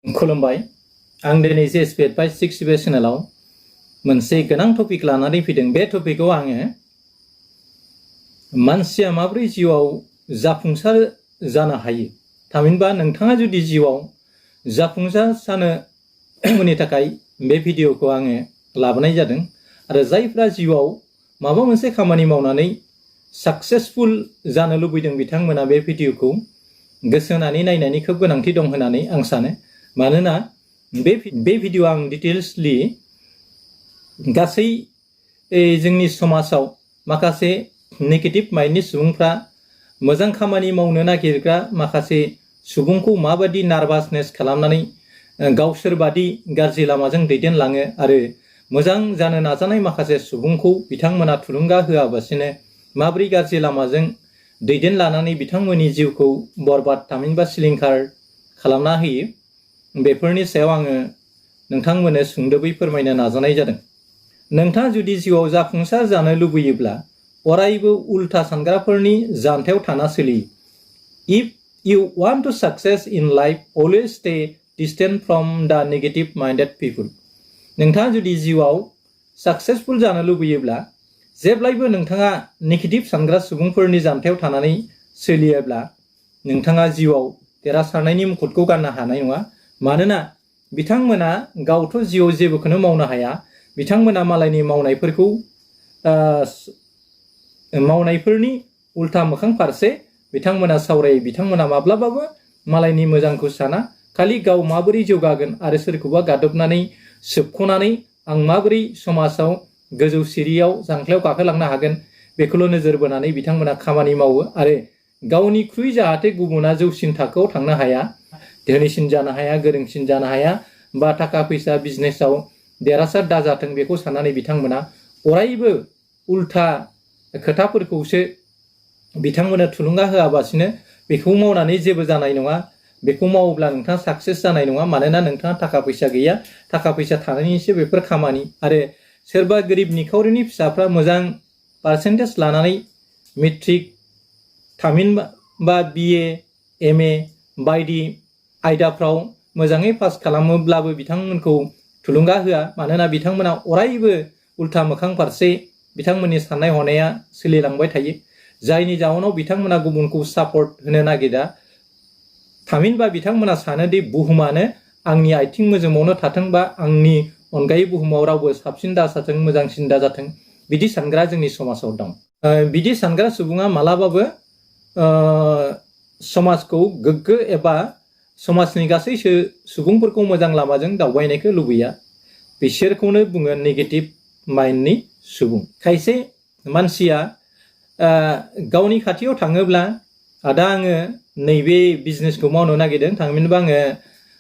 खुलुमबाय आं दिनै JSP Advice 6 बे चेनेलाव मोनसे गोनां टपिक लानानै फैदों। बे टपिकखौ आङो मानसिया माबोरै जिउआव जाफुंसार जानो हायो, थामहिनबा नोंथाङा जुदि जिउआव जाफुंसार जानोनि थाखाय बे भिडिअखौ आङो लाबोनाय जादों। आरो जायफ्रा जिउआव माबा मोनसे खामानि मावनानै साक्सेसफुल जानो लुबैदों बिथांमोना बे भिडिअखौ गोसो होनानै नायनायनि खोब गोनांथि दं होननानै आं सानो। मानोना बे भिडिअ आं डिटेल्सलि गासै जोंनि समाजाव माखासे नेगेटिभ माइन्डनि सुबुंफ्रा मोजां खामानि मावनो नागिरग्रा माखासे सुबुंखौ माबादि नार्भासनेस खालामनानै गावसोरबादि गाज्रि लामाजों दैदेनलाङो आरो मोजां जानो नाजानाय माखासे सुबुंखौ बिथांमोना थुलुंगा होआबासिनो माबोरै गाज्रि लामाजों दैदेनलानानै बिथांमोननि जिउखौ बरबाद थामहिनबा सिलिंखार खालामना होयो, बेफोरनि सायाव आङो नोंथांमोननो सुंदबै फोरमायनो नाजानाय जादों। नोंथाङा जुदि जिउआव जाफुंसार जानो लुबैयोब्ला अरायबो उल्था सानग्राफोरनि जानथायाव थाना सोलियो। If you want to success in life, always stay distant from the negative minded people. नोंथाङा जुदि जिउआव साक्सेसफुल जानो लुबैयोब्ला जेब्लायबो नोंथाङा नेगेटिभ सानग्रा सुबुंफोरनि जानथायाव थानानै सोलियोब्ला नोंथाङा जिउआव देरहासारनायनि मुकुटखौ गाननो हानाय नङा। मानोना बिथांमोना गावथ' जिउआव जेबोखौनो मावनो हाया। बिथांमोना मालायनि मावनायफोरनि उल्था मोखां फारसे बिथांमोना सावरायो। बिथांमोना माब्लाबाबो मालायनि मोजांखौ साना, खालि गाव माबोरै जौगागोन आरो सोरखौबा गादबनानै सोबख'नानै आं माबोरै समाजाव गोजौ सिरियाव जांख्लायाव गाखोलांनो हागोन बेखौल' नोजोर बोनानै बिथांमोना खामानि मावो आरो गावनिख्रुइ जाहाथे गुबुना जौसिन थाखोआव थांनो हाया, धोनिसिन जानो हाया, गोरोंसिन जानो हाया बा थाखा फैसा बिजनेसाव देरहासार दाजाथों बेखौ साननानै बिथांमोना अरायबो उल्था खोथाफोरखौसो बिथांमोननो थुलुंगा होआबासिनो बेखौ मावनानै जेबो जानाय नङा, बेखौ मावोब्ला नोंथाङा साक्सेस जानाय नङा, मानोना नोंथाङा थाखा फैसा गैया, थाखा फैसा थानायनिसो बेफोर खामानि। आरो सोरबा गोरिब निखावरिनि फिसाफ्रा मोजां पार्सेन्टेज लानानै मेट्रिक थामहिनबा BA MA बायदि आयदाफ्राव मोजाङै पास खालामोब्लाबो बिथांमोनखौ थुलुंगा होआ। मानोना बिथांमोना अरायबो उल्था मोखां फारसे बिथांमोननि साननाय हनाया सोलिलांबाय थायो, जायनि जाउनाव बिथांमोना गुबुनखौ सापर्ट होनो नागिरा। थामहिनबा बिथांमोना सानोदि बुहुमानो आंनि आथिं मोजोमावनो थाथों बा आंनि अनगायै बुहुमाव रावबो साबसिन दाजाथों, मोजांसिन दाजाथों, बिदि सानग्रा जोंनि समाजाव दं। बिदि सानग्रा सुबुङा मालाबाबो समाजखौ गोग्गो एबा समाजनि गासै सुबुंफोरखौ मोजां लामाजों दावबायनायखौ लुबैया। बिसोरखौनो बुङो नेगेटिभ माइन्डनि सुबुं। खायसे मानसिया गावनि खाथियाव थाङोब्ला आदा आङो नैबे बिजनेसखौ मावनो नागिरदों, थामहिनबा आङो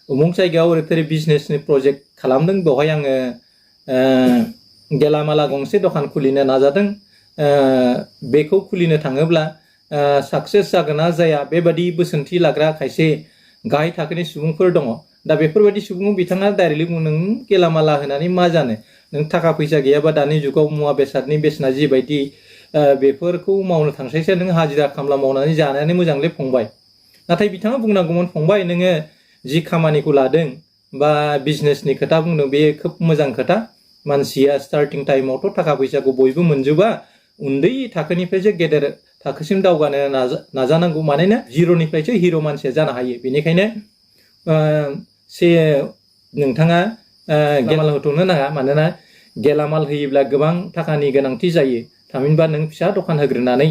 उमुक जायगायाव ओरै बिजनेसनि प्रजेक्ट खालामदों, बेवहाय आङो गेलामाला गंसे दखान खुलिनो नाजादों, बेखौ खुलिनो थाङोब्ला साक्सेस जागोन ना जाया बेबादि बोसोनथि लाग्रा खायसे गाहाय थाखोनि सुबुंफोर दङ। दा बेफोरबायदि सुबुंखौ बिथाङा डाइरेक्टलि बुङो नों गेलामाला होनानै मा जानो, नों थाखा फैसा गैयाबा दानि जुगाव मुवा बेसादनि बेसेना जिबायदि बेफोरखौ मावनो थांसायसो नों हाजिरा खामला मावनानै जानायानो मोजांलै फंबाय। नाथाय बिथाङा बुंनांगौमोन फंबाय नोङो जि खामानिखौ लादों बा बिजनेसनि खोथा बुंदों बे खोब मोजां खोथा। मानसिया स्टार्टिं टाइमावथ' थाखा फैसाखौ बयबो मोनजोबा, उन्दै थाखोनिफ्रायसो गेदेर थाखोसिम दावगानो नाजानांगौ, मानोना जिर'निफ्रायसो हिर' मानसिया जानो हायो। बेनिखायनो नोंथाङा गेलामाल होथ'नो नाङा, मानोना गेलामाल होयोब्ला गोबां थाखानि गोनांथि जायो। थामहिनबा नों फिसा दखान होग्रोनानै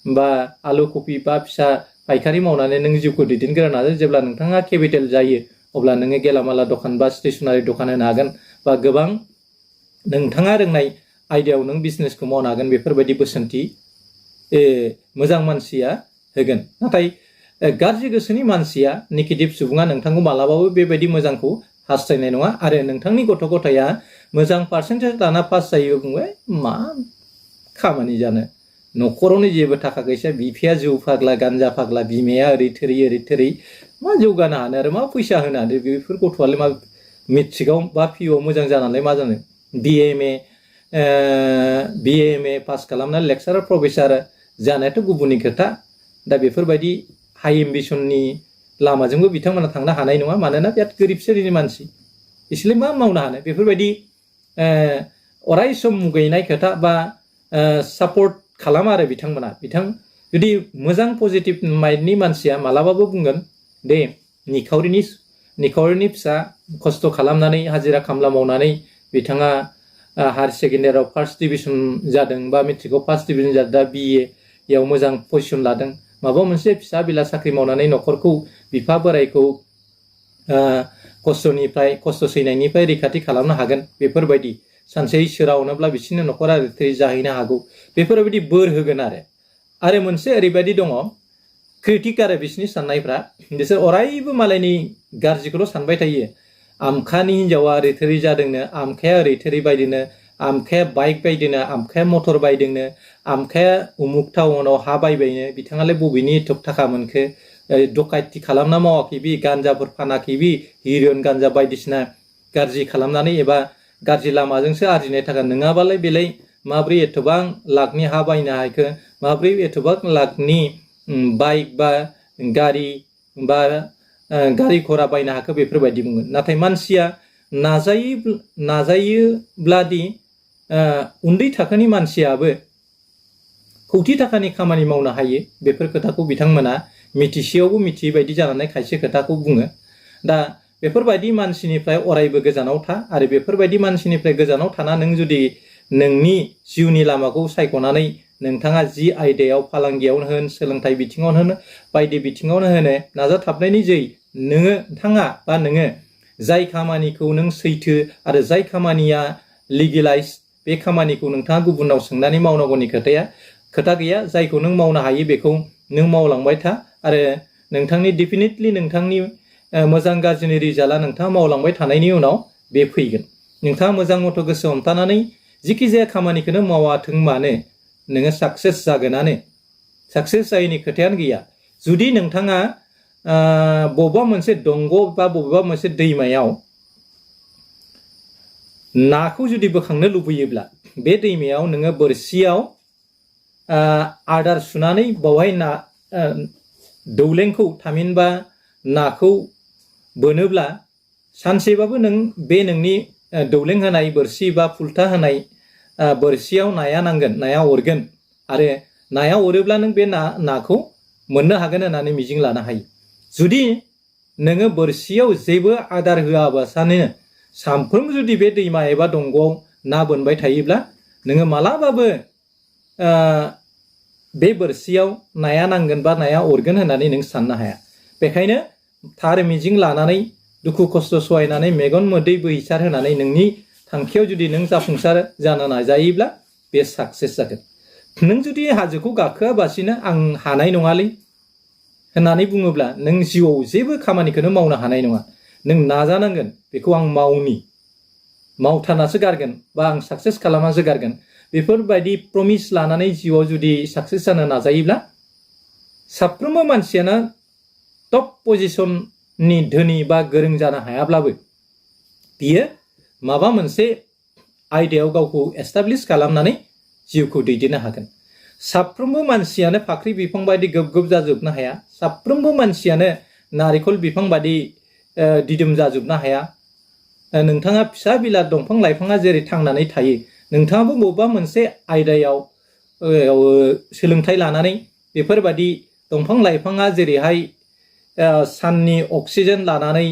बा आलु कफि बा फिसा फायखारि मावनानै नों जिउखौ दैदेनग्रोनानै जेब्ला नोंथाङा केपिटेल जायो अब्ला नोङो गेलामाला दखान बा स्टेसनारि दखान होनो हागोन बा गोबां नोंथाङा रोंनाय आयदायाव नों बिजनेसखौ मावनो हागोन। बेफोरबायदि बोसोनथि मोजां मानसिया होगोन। नाथाय गाज्रि गोसोनि मानसिया, नेगेटिभ सुबुङा नोंथांखौ मालाबाबो बेबायदि मोजांखौ हास्थायनाय नङा। आरो नोंथांनि गथ' गथाया मोजां पार्सेन्टेज लाना पास जायो, बुंबाय मा खामानि जानो, न'खरावनो जेबो थाखा गैसा, बिफाया जौ फाग्ला गान्जा फाग्ला, बिमाया ओरै थोरै मा जौगानो हानो आरो मा फैसा होनो हानो, बेफोर गथ'आलाय मा मेट्रिकआव बा पिअ'आव मोजां जानानै मा जानो, BA MA पास खालामनानै लेक्सारार प्रफेसार जानायाथ' गुबुननि खोथा। दा बेफोरबायदि हाइ एम्बिसननि लामाजोंबो बिथांमोना थांनो हानाय नङा मानोना बिराद गोरिब सोलिनि मानसि इसोरलाय मा मावनो हानो बेफोरबायदि अराय सम मुगैनाय खोथा बा सापर्ट खालामा आरो बिथांमोना जुदि मोजां पजिटिभ माइन्डनि मानसिया मालाबाबो बुंगोन दे निखावरिनि फिसा खस्थ' खालामनानै हाजिरा खामला मावनानै बिथाङा हायार सेकेन्डारियाव फार्स्ट डिभिजन जादों बा मेट्रिकआव फार्स्ट डिभिजन जादों दा BA याव मोजां पजिसन लादों माबा मोनसे फिसा बिला साख्रि मावनानै न'खरखौ बिफा बोरायखौ खस्थ' सैनायनिफ्राय रैखाथि खालामनो हागोन बेफोरबायदि सानसे इसोरा अनोब्ला बिसोरनि न'खरा ओरै जाहैनो हागौ बेफोरबायदि बोर होगोन आरो मोनसे ओरैबायदि दङ क्रिटिक आरो बिसोरनि साननायफ्रा बिसोर अरायबो मालायनि गाज्रिखौल' सानबाय थायो आमखानि हिनजावा ओरै थोरै जादोंनो आमखाया ओरै थोरै बायदोंनो आमखाया बाइक बायदोंनो आमखाया मटर बायदोंनो आमखाया उमुक टाउनाव हा बायबायनो बिथाङालाय बबेनि एथ' थाखा मोनखो डकायति खालामना मावाखै बि गान्जाफोर फानाखै बि हिर'इन गान्जा बायदिसिना गाज्रि खालामनानै एबा गाज्रि लामाजोंसो आरजिनाय थाखा नङाबालाय बेलाय माब्रै एथबां लाखनि हा बायनो हाखो माब्रै एथबां लाखनि बाइक बा गारि बा गारि घरा बायनो हाखो बेफोरबायदि बुङो नाथाय मानसिया नाजायोब्लादि उन्दै थाखोनि मानसियाबो कौटि थाखानि खामानि मावनो हायो बेफोर खोथाखौ बिथांमोना मिथिसेयावबो मिथियै बायदि जानानै खायसे खोथाखौ बुङो दा बेफोरबायदि मानसिनिफ्राय अरायबो गोजानाव था आरो बेफोरबायदि मानसिनिफ्राय गोजानाव थाना नों जुदि नोंनि जिउनि लामाखौ सायख'नानै नोंथाङा जि आयदायाव फालांगियावनो होन सोलोंथाइ बिथिङावनो होन बायदि बिथिङावनो होनो नाजाथाबनायनि जै नोङो जाय खामानिखौ नों सैथो आरो जाय खामानिया लिगेलाइज बे खामानिखौ नोंथाङा गुबुनाव सोंनानै मावनांगौनि खोथा गैया जायखौ नों मावनो हायो बेखौ नों मावलांबाय था आरो नोंथांनि डेफिनेटलि नोंथांनि मोजां गाज्रिनि रिजाल्टआ नोंथाङा मावलांबाय थानायनि उनाव बे फैगोन नोंथाङा मोजां मथ' गोसो हमथानानै जिखि जाया खामानिखौनो मावाथों मानो नोङो साक्सेस जागोनानो साक्सेस जायैनि खोथायानो गैया जुदि नोंथाङा बबेबा मोनसे दंग बा बबेबा मोनसे दैमायाव नाखौ जुदि बोखांनो लुबैयोब्ला बे दैमायाव नोङो बोरसियाव आदार सुनानै बावहाय दौलेंखौ थामहिनबा नाखौ बोनोब्ला सानसेबाबो नों बे नोंनि दौलें होनाय बोरसि बा फुल्था होनाय बोरसियाव नाया नांगोन नाया अरगोन आरो नाया अरोब्ला नों बे नाखौ मोननो हागोन होननानै मिजिं लानो हायो जुदि नोङो बोरसियाव जेबो आदार होआबासानो सानफ्रोमबो जुदि बे दैमा एबा दंग'आव ना बोनबाय थायोब्ला नोङो मालाबाबो बे बोरसियाव नाया नांगोन बा नाया अरगोन होननानै नों साननो हाया बेखायनो थार मिजिं लानानै दुखु खस्थ' सहायनानै मेगन मोदै बोहैसार होनानै नोंनि थांखियाव जुदि नों जाफुंसार जानो नाजायोब्ला बे साक्सेस जागोन नों जुदि हाजोखौ गाखोआबासिनो आं हानाय नङालै होननानै बुङोब्ला नों जिउआव जेबो खामानिखौनो मावनो हानाय नङा नों नाजानांगोन बेखौ आं मावथारनासो गारगोन बा आं साक्सेस खालामनासो गारगोन बेफोरबायदि प्रमिस लानानै जिउआव जुदि साक्सेस जानो नाजायोब्ला साफ्रोमबो मानसियानो टप पजिशननि धोनि बा गोरों जानो हायाब्लाबो बियो माबा मोनसे आयदायाव गावखौ एस्टाब्लिश खालामनानै जिउखौ दैदेननो हागोन साफ्रोमबो मानसियानो फाख्रि बिफां बायदि गोब जाजोबनो हाया साफ्रोमबो मानसियानो नारिखल बिफां बायदि दिदोम जाजोबनो हाया नोंथाङा फिसा बिला दंफां लाइफाङा जेरै थांनानै थायो नोंथाङाबो बबेबा मोनसे आयदायाव सोलोंथाइ लानानै बेफोरबायदि दंफां लाइफाङा जेरैहाय साननि अक्सिजेन लानानै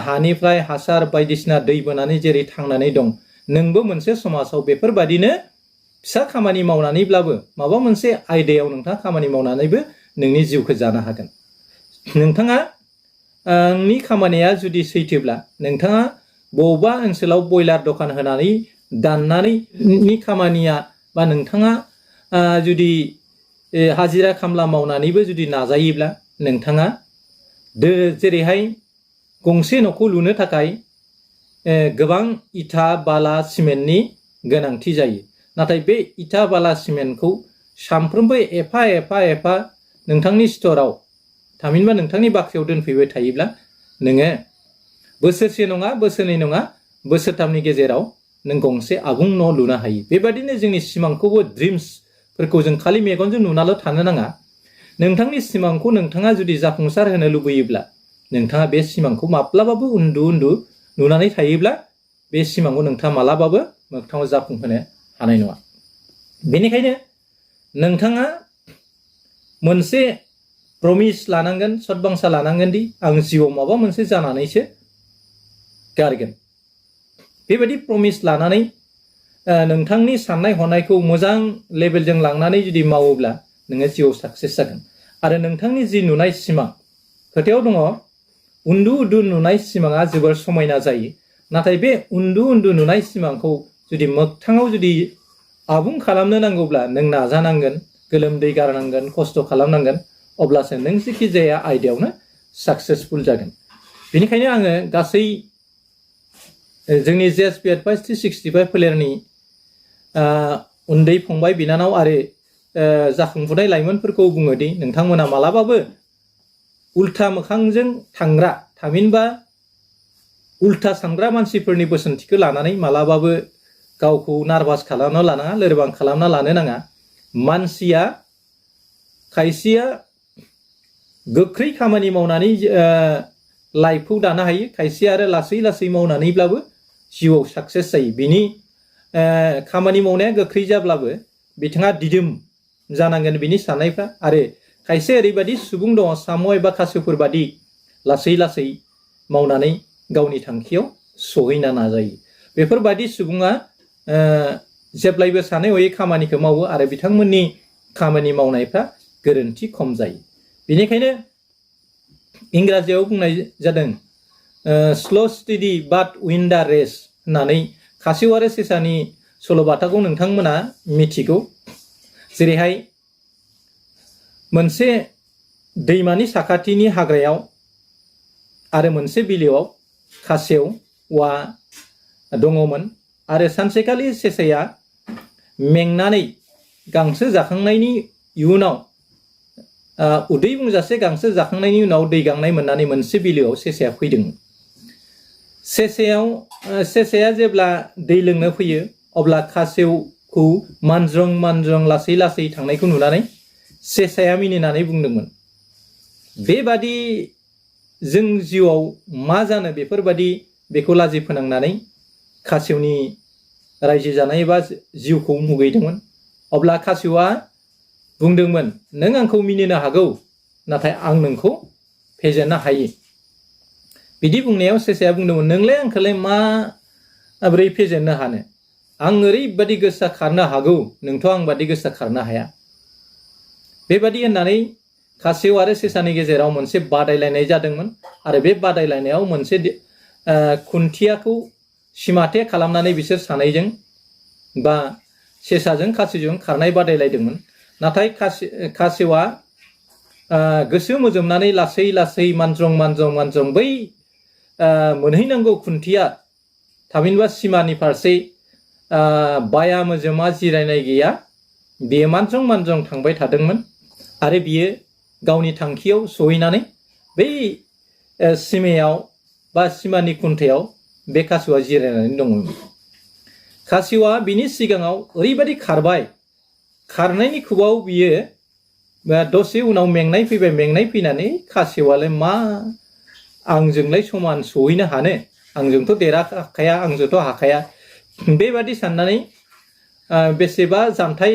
हानिफ्राय हासार बायदिसिना दै बोनानै जेरै थांनानै दं नोंबो मोनसे समाजाव बेफोरबायदिनो फिसा खामानि मावनानैब्लाबो माबा मोनसे आयदायाव नोंथाङा खामानि मावनानैबो नोंनि जिउखौ जानो हागोन नोंथाङा नि खामानिया जुदि सैथोब्ला नोंथाङा बबेबा ओनसोलाव बयलार दखान होनानै दाननानै खामानिया बा नोंथाङा जुदि हाजिरा खामला मावनानैबो जुदि नाजायोब्ला नोंथाङा जेरैहाय गंसे न'खौ लुनो थाखाय गोबां इथा बाला सिमेन्टनि गोनांथि जायो नाथाय बे इथा बाला सिमेन्टखौ सानफ्रोमबो एफा नोंथांनि स्ट'राव थामहिनबा नोंथांनि बाख्रियाव दोनफैबाय थायोब्ला नोङो बोसोरसे नङा बोसोरनै नङा बोसोरथामनि गेजेराव नों गंसे आबुं न' लुनो हायो बेबायदिनो जोंनि सिमांखौबो ड्रिम्सफोरखौ जों खालि मेगनजों नुनाल' थानो नाङा नोंथांनि सिमांखौ नोंथाङा जुदि जाफुंसार होनो लुबैयोब्ला नोंथाङा बे सिमांखौ माब्लाबाबो उन्दु उन्दु नुनानै थायोब्ला बे सिमांखौ नोंथाङा मालाबाबो मोगथाङाव जाफुंहोनो हानाय नङा। बेनिखायनो नोंथाङा मोनसे प्रमिस लानांगोन, सदबांसा लानांगोन दि आं जिउआव माबा मोनसे जानानैसो गारगोन। बेबायदि प्रमिस लानानै नोंथांनि साननाय हनायखौ मोजां लेभेलजों लांनानै जुदि मावोब्ला नोङो जिउआव साक्सेस जागोन। आरो नोंथांनि जि नुनाय सिमां, खोथायाव दङ उन्दु उन्दु नुनाय सिमाङा जोबोर समायना जायो, नाथाय बे उन्दु उन्दु नुनाय सिमांखौ जुदि मोगथाङाव जुदि आबुं खालामनो नांगौब्ला नों नाजानांगोन, गोलोमदै गारनांगोन, खस्थ' खालामनांगोन, अब्लासो नों जेखि जाया आयदायावनो साक्सेसफुल जागोन। बेनिखायनो आङो गासै जोंनि JSP Advice 365 फोलेरनि उन्दै फंबाय बिनानाव आरो जाखांफुनाय लाइमोनफोरखौ बुङोदि नोंथांमोना मालाबाबो उल्था मोखांजों थांग्रा, थामहिनबा उल्था सानग्रा मानसिफोरनि बोसोनथिखौ लानानै मालाबाबो गावखौ नार्भास खालामना लानाङा, लोरबां खालामना लानो नाङा। मानसिया खायसेया गोख्रै खामानि मावनानै लाइफखौ दानो हायो, खायसेया आरो लासै लासै मावनानैब्लाबो जिउआव साक्सेस जायो। बिनि खामानि मावनाया गोख्रै जाब्लाबो बिथाङा दिदोम जानांगोन बिनि साननायफ्रा। आरो खायसे ओरैबायदि सुबुं दङ साम' एबा खासेवफोर बादि लासै लासै मावनानै गावनि थांखियाव सहैनो नाजायो। बेफोरबायदि सुबुङा जेब्लायबो सानै हयै खामानिखौ मावो आरो बिथांमोननि खामानि मावनायफ्रा गोरोन्थि खम जायो। बेनिखायनो इंराजियाव बुंनाय जादों स्ल' स्टेडि बाट विन दा रेस होननानै। खासेव आरो सेसानि सल'बाथाखौ नोंथांमोना मिथिगौ। जेरैहाय मोनसे दैमानि साखाथिनि हाग्रायाव आरो मोनसे बिलोआव खासेवआ दङमोन। आरो सानसेखालि सेसाया मेंनानै गांसो जाखांनायनि उनाव उदै बुंजासे गांसो जाखांनायनि उनाव दै गांनाय मोननानै मोनसे बिलोआव सेसाया फैदोंमोन। सेसाया जेब्ला दै लोंनो फैयो अब्ला खासेवखौ मानज्रं मानज्रं लासै लासै थांनायखौ नुनानै सेसाया मिनिनानै बुंदोंमोन, बेबादि जों जिउआव मा जानो बेफोरबादि बेखौ लाजि फोनांनानै खासेवनि रायजो जानाय एबा जिउखौ मुगैदोंमोन। अब्ला खासेवआ बुंदोंमोन, नों आंखौ मिनिनो हागौ, नाथाय आं नोंखौ फेजेननो हायो। बिदि बुंनायाव सेसाया बुंदोंमोन, नोंलाय आंखौलाय माबोरै फेजेननो हानो? आं ओरैबादि गोसा खारनो हागौ, नोंथ' आं बादि गोसा खारनो हाया। बेबादि होननानै खासेव आरो सेसानि गेजेराव मोनसे बादायलायनाय जादोंमोन। आरो बे बादायलायनायाव मोनसे खुन्थियाखौ सिमाथे खालामनानै बिसोर सानैजों बा सेसाजों खासेवजों खारनाय बादायलायदोंमोन। नाथाय खासेवआ गोसो मोजोमनानै लासै लासै मानज्रं मानज्रं मानज्रं बै मोनहैनांगौ खुन्थिया थामहिनबा सिमानि फारसे बाया मोजोमा जिरायनाय गैया, बेयो मानज्रं मानज्रं थांबाय थादोंमोन। आरो बियो गावनि थांखियाव सहैनानै बै सिमायाव बा सिमानि खुन्थायाव बे खासेवआ जिरायनानै दंमोन। खासेवआ बिनि सिगाङाव ओरैबायदि खारबाय, खारनायनि खुबाव बियो दसे उनाव मेंनाय फैबाय। मेंनाय फैनानै खासेवआलाय मा आंजोंलाय समान सहैनो हानो, आंजोंथ' देरहाखाया, आंजोंथ' हाखाया, बेबादि साननानै बेसेबा जानथाय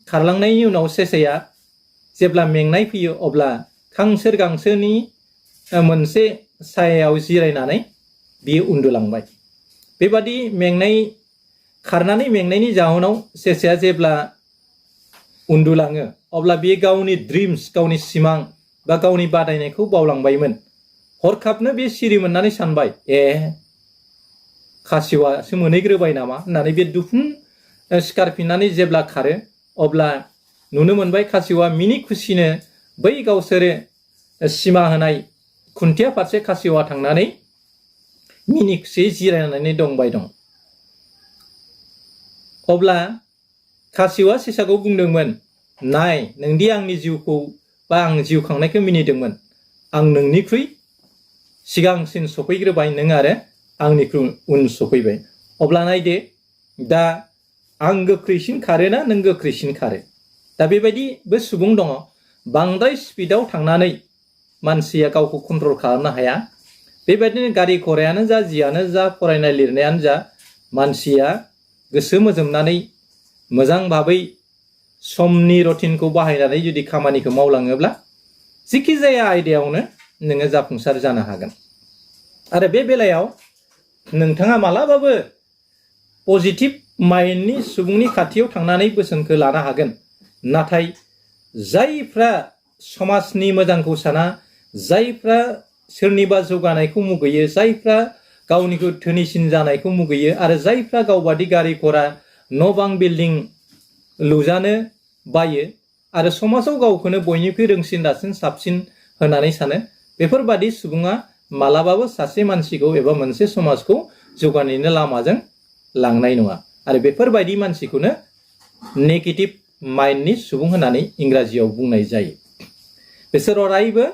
खारलांनायनि उनाव सेसाया जेब्ला मेंनाय फैयो अब्ला खांसोर गांसोनि मोनसे सायायाव जिरायनानै बियो उन्दुलांबाय। बेबादि खारनानै मेंनायनि जाहोनाव सेसाया जेब्ला उन्दुलाङो अब्ला बियो गावनि ड्रिम्स, गावनि सिमां बा गावनि बादायनायखौ बावलांबायमोन। हरखाबनो बे सिरि मोननानै सानबाय, खासेवासो मोनहैग्रोबाय नामा होननानै बे दुफुं सिखारफिननानै जेब्ला खारो अब्ला नुनो मोनबाय खासेवा मिनि खुसिनो बै गावसोरो सिमा होनाय खुन्थिया फारसे खासेवा थांनानै मिनि खुसियै जिरायनानै दंबाय दं। अब्ला खासेवा सेसाखौ बुंदोंमोन, नाय नोंदि आंनि जिउखौ बा आं जिउ खांनायखौ मिनिदोंमोन, आं नोंनिख्रुइ सिगांसिन सफैग्रोबाय, नों आरो आंनिख्रुइ उन सफैबाय। अब्ला नायदो, दा आं गोख्रैसिन खारोना नों गोख्रैसिन खारो? दा बेबायदिबो सुबुं दङ बांद्राय स्पिडाव थांनानै मानसिया गावखौ कन्ट्रल खालामनो हाया। बेबायदिनो गारि घरायानो जा जियानो जा फरायनाय लिरनायानो जा मानसिया गोसो मोजोमनानै मोजां भाबै समनि रुटिनखौ बाहायनानै जुदि खामानिखौ मावलाङोब्ला जिखि जाया आयदायावनो नोङो जाफुंसार जानो हागोन। आरो बे बेलायाव नोंथाङा मालाबाबो पजिटिभ माइन्डनि सुबुंनि खाथियाव थांनानै बोसोनखौ लानो हागोन। नाथाय जायफ्रा समाजनि मोजांखौ साना, जायफ्रा सोरनिबा जौगानायखौ मुगैयो, जायफ्रा गावनिखौ धोनिसिन जानायखौ मुगैयो आरो जायफ्रा गावबादि गारि घरा न' बां बिल्डिं लुजानो बायो आरो समाजाव गावखौनो बयनिख्रुइ रोंसिन रासिन साबसिन होननानै सानो, बेफोरबादि सुबुङा मालाबाबो सासे मानसिखौ एबा मोनसे समाजखौ जौगानायनि लामाजों लांनाय नङा। आरो बेफोरबायदि मानसिखौनो नेगेटिभ माइन्डनि सुबुं होननानै इंराजियाव बुंनाय जायो। बिसोर अरायबो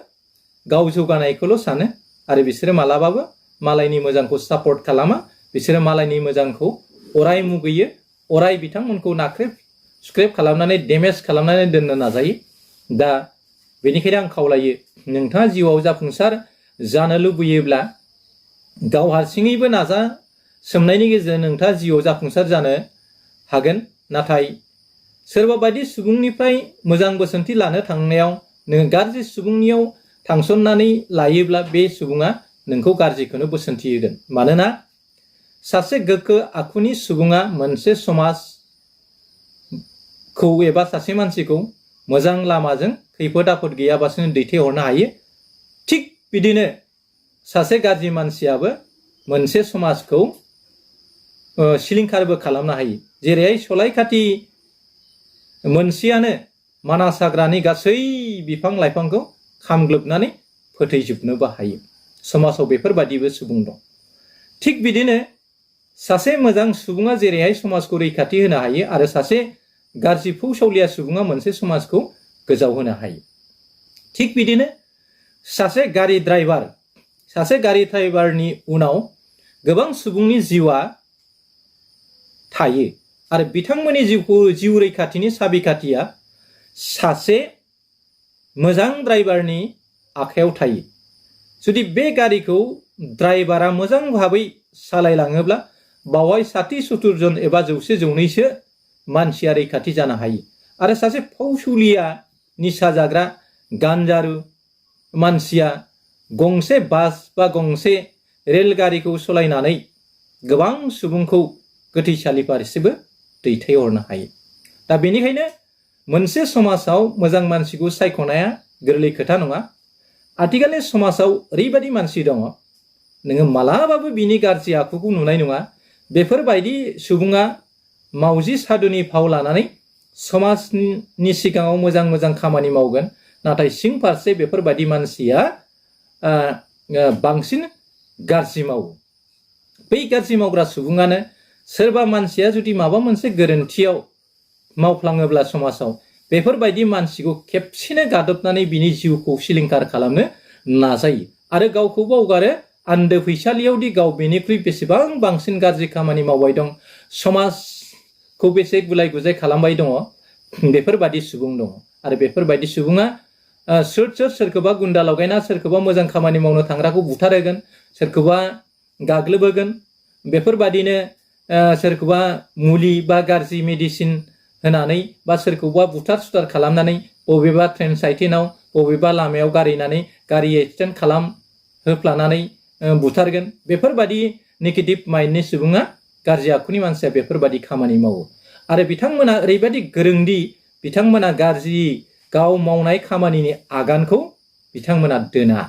गाव जौगानायखौल' सानो आरो बिसोरो मालाबाबो मालायनि मोजांखौ सापर्ट खालामा। बिसोरो मालायनि मोजांखौ अराय मुगैयो, अराय बिथांमोनखौ नाख्रेब सुख्रेब खालामनानै डेमेज खालामनानै दोननो नाजायो। दा बेनिखायनो आं खावलायो, नोंथाङा जिउआव जाफुंसार जानो लुबैयोब्ला गाव हारसिङैबो नाजा सोमनायनि गेजेरजों नोंथाङा जिउआव जाफुंसार जानो हागोन। नाथाय सोरबा बायदि सुबुंनिफ्राय मोजां बोसोनथि लानो थांनायाव नोङो गाज्रि सुबुंनियाव थांसननानै लायोब्ला बे सुबुङा नोंखौ गाज्रिखौनो बोसोनथि होगोन। मानोना सासे गोग्गो आखुनि सुबुङा मोनसे समाजखौ एबा सासे मानसिखौ मोजां लामाजों खैफोद आफोद गैयाबासिनो दैथायहरनो हायो। थिग बिदिनो सासे गाज्रि मानसियाबो मोनसे समाजखौ सिलिंखारबो खालामनो हायो। जेरैहाय सलायखाथि मोनसेयानो मानास हाग्रानि गासै बिफां लाइफांखौ खामग्लोबनानै फोथैजोबनोबो हायो। समाजाव बेफोरबादिबो सुबुं दं। थिग बिदिनो सासे मोजां सुबुङा जेरैहाय समाजखौ रैखाथि होनो हायो आरो सासे गाज्रि फौसावलिया सुबुङा मोनसे समाजखौ गोजाव होनो हायो। थिग बिदिनो सासे गारि ड्राइभारनि उनाव गोबां सुबुंनि जिउआ थायो आरो बिथांमोननि जिउ रैखाथिनि साबिखाथिया सासे मोजां ड्राइभारनि आखायाव थायो। जुदि बे गारिखौ ड्राइभारा मोजां भाबै सालायलाङोब्ला बावहाय 60-70 जन एबा 100-200सो मानसिया रैखाथि जानो हायो। आरो सासे फौसुलिया निसा जाग्रा गान्जारु मानसिया गंसे बास बा गंसे रेलगारिखौ सालायनानै गोबां सुबुंखौ गोथैसालि फारसेबो दैथायहरनो हायो। दा बेनिखायनो मोनसे समाजाव मोजां मानसिखौ सायख'नाया गोरलै खोथा नङा। आथिखालनि समाजाव ओरैबायदि मानसि दङ, नोङो मालाबाबो बिनि गाज्रि आखुखौ नुनाय नङा। बेफोरबायदि सुबुङा मावजि सादुनि फाव लानानै समाजनि सिगाङाव मोजां मोजां खामानि मावगोन, नाथाय सिं फारसे बेफोरबायदि मानसिया बांसिन गाज्रि मावो। बै गाज्रि मावग्रा सुबुङानो सोरबा मानसिया जुदि माबा मोनसे गोरोन्थियाव मावफ्लाङोब्ला समाजाव बेफोरबायदि मानसिखौ खेबसेनो गादबनानै बिनि जिउखौ सिलिंखार खालामनो नाजायो आरो गावखौ बावगारो आन्दो फैसालियावदि गाव बेनिख्रुइ बेसेबां बांसिन गाज्रि खामानि मावबाय दं, समाजखौ बेसे गुलाय गुजाय खालामबाय दङ। बेफोरबायदि सुबुं दङ आरो बेफोरबायदि सुबुङा सोरखौबा गुन्दा लगायना सोरखौबा मोजां खामानि मावनो थांग्राखौ बुथारहोगोन, सोरखौबा गाग्लोबहोगोन, बेफोरबायदिनो सोरखौबा मुलि बा गाज्रि मेडिसिन होनानै बा सोरखौबा बुथार सुथार खालामनानै बबेबा ट्रेन साइटिनाव बबेबा लामायाव गारैनानै गारि एक्सिडेन्ट होफ्लानानै बुथारगोन। बेफोरबायदि नेगेटिभ माइन्डनि सुबुङा, गाज्रि आखुनि मानसिया बेफोरबायदि खामानि मावो आरो बिथांमोना ओरैबायदि गोरोंदि बिथांमोना गाज्रि गाव मावनाय खामानिनि आगानखौ बिथांमोना दोना।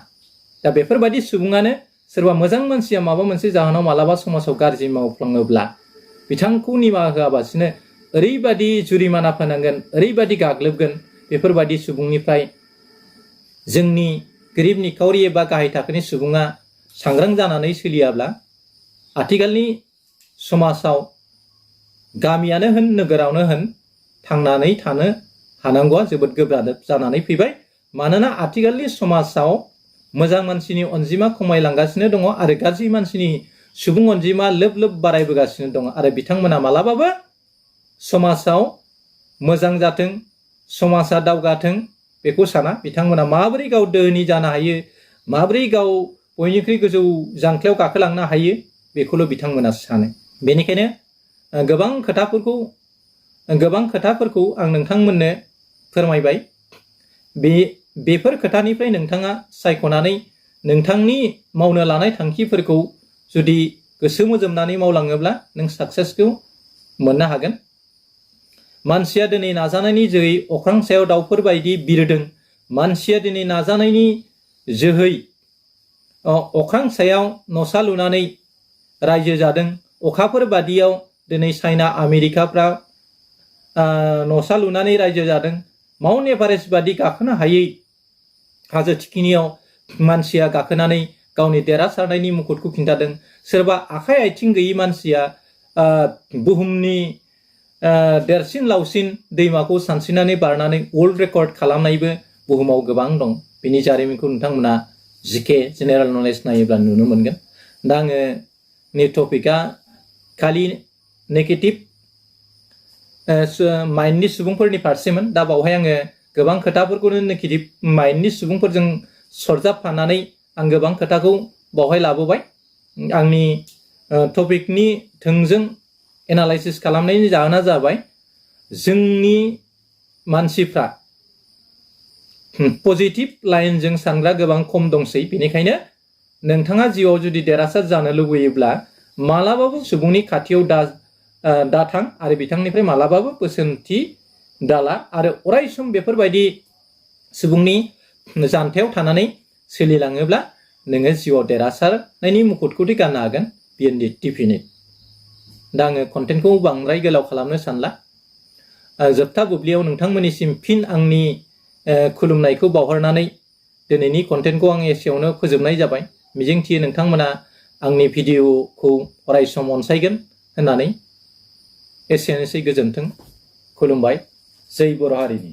दा बेफोरबायदि सुबुङानो सोरबा मोजां मानसिया माबा मोनसे जाहोनाव मालाबा समाजाव गाज्रि मावफ्लाङोब्ला बिथांखौ निमाहा होआबासिनो ओरैबायदि जुरिमाना फोनांगोन, ओरैबायदि गाग्लोबगोन। बेफोरबायदि सुबुंनिफ्राय जोंनि गोरिब निखावरि एबा गाहाय थाखोनि सुबुङा सांग्रां जानानै सोलियाब्ला आथिखालनि समाजाव गामियानो होन नोगोरावनो होन थांनानै थानो हानांगौआ जोबोद गोब्राब जानानै फैबाय। मानोना आथिखालनि समाजाव मोजां मानसिनि अनजिमा खमायलांगासिनो दङ आरो गाज्रि मानसिनि सुबुं अनजिमा लोब लोब बारायबोगासिनो दङ आरो बिथांमोना मालाबाबो समाजाव मोजां जाथों, समाजा दावगाथों बेखौ साना बिथांमोना माबोरै गाव दोहोनि जानो हायो माबोरै गाव बयनिख्रुइ गोजौ जांख्लायाव गाखोलांनो हायो बेखौल' बिथांमोना सानो बेनिखायनो गोबां खोथाफोरखौ आं नोंथांमोननो फोरमायबाय बेफोर खोथानिफ्राय नोंथाङा सायख'नानै नोंथांनि मावनो लानाय थांखिफोरखौ जुदि गोसो मोजोमनानै मावलाङोब्ला नों साक्सेसखौ मोननो हागोन मानसिया दिनै नाजानायनि जोहै अख्रां सायाव दाउफोर बायदि बिरदों मानसिया दिनै नाजानायनि जोहै अख्रां सायाव न'सा लुनानै रायजो जादों अखाफोर बादियाव दिनै चाइना आमेरिकाफ्रा न'सा लुनानै रायजो जादों माउन्ट एभारेस्ट बादि गाखोनो हायै हाजो थिखिनियाव मानसिया गाखोनानै गावनि देरहासारनायनि मुकुटखौ खिन्थादों सोरबा आखाइ आथिं गैयै मानसिया बुहुमनि देरसिन लावसिन दैमाखौ सानस्रिनानै बारनानै वर्ल्ड रेकर्ड खालामनायबो बुहुमाव गोबां दं बिनि जारिमिनखौ नोंथांमोना जिके जेनेरेल नलेज नायोब्ला नुनो मोनगोन दा आङो नि टपिकआ खालि नेगेटिभ माइन्डनि सुबुंफोरनि फारसेमोन दा बावहाय आङो गोबां खोथाफोरखौनो नेगेटिभ माइन्डनि सुबुंफोरजों सरजाबफानानै आं गोबां खोथाखौ बावहाय लाबोबाय आंनि टपिकनि थोंजों एनालाइसिस खालामनायनि जाहोना जाबाय जोंनि मानसिफ्रा पजिटिभ लाइनजों सानग्रा गोबां खम दंसै बेनिखायनो नोंथाङा जिउआव जुदि देरहासार जानो लुबैयोब्ला मालाबाबो सुबुंनि खाथियाव दाथां आरो बिथांनिफ्राय मालाबाबो बोसोनथि दाला आरो अरायसम बेफोरबायदि सुबुंनि जानथायाव थानानै सोलिलाङोब्ला नोङो जिउआव देरहासारनायनि मुकुटखौदि गाननो हागोन बियो डिफिनिट दा आङो कन्टेन्टखौ बांद्राय गोलाव खालामनो सानला जोबथा बुब्लियाव नोंथांमोननिसिम फिन आंनि खुलुमनायखौ बावहरनानै दिनैनि कन्टेन्टखौ आं एसेयावनो फोजोबनाय जाबाय मिजिंथियो नोंथांमोना आंनि भिडिअखौ अरायसम अनसायगोन होननानै एसेनोसै गोजोन्थों खुलुमबाय जै बर' हारिनि